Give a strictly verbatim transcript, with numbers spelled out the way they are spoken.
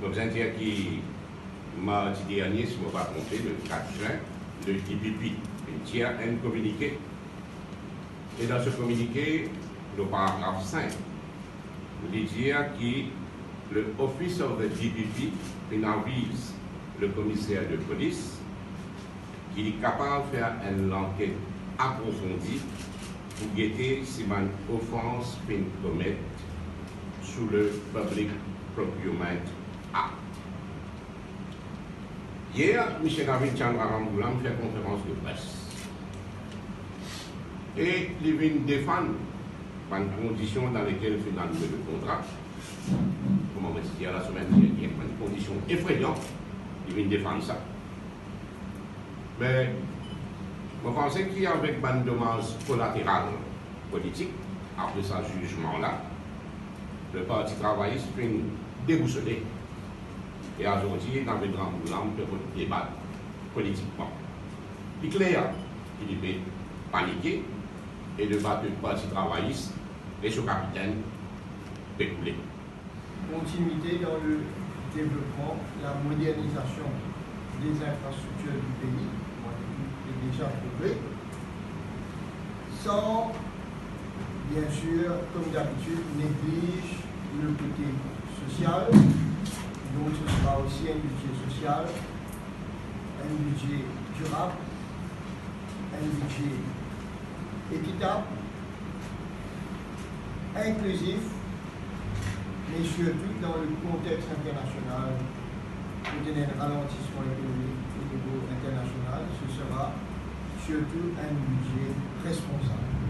Mo bizin dir ki mardi dernie, si mo pa tronpe, le quatre juin, le D P P finn tir enn kominike. E dan so kominike, dan paragraf sink, li dir ki le Office of the D P P finn aviz le komiser de polis ki li kapav fer enn lanket aprofondi pou gete si bann ofans finn komet sou le Public Procurement Act. Yer, Misie Navin Chandra Ramgoolam fer konferans de pres e li vinn defann bann kondision dan lekel finn anile le kontra. Kouma mo ti dir lasemenn dernie, bann kondision efreyan, li vinn defann sa. Me mo panse ki avek bann domaz kolateral politik, apre sa zizman la, le Parti Travayis finn debousole. E azordi, Navin Ramgoolam pe rod debat politikman. Li kler ki li pe panike e le bato Parti Travayis e so kapitenn pe koule. Continuité dans le développement, la modernisation des infrastructures du pays, qui est déjà progrès, sans, bien sûr, comme d'habitude, négliger le côté social. Donc ce sera aussi un budget social, un budget durable, un budget équitable, inclusif, mais surtout dans le contexte international, pour donner un ralentissement économique au niveau international, ce sera surtout un budget responsable.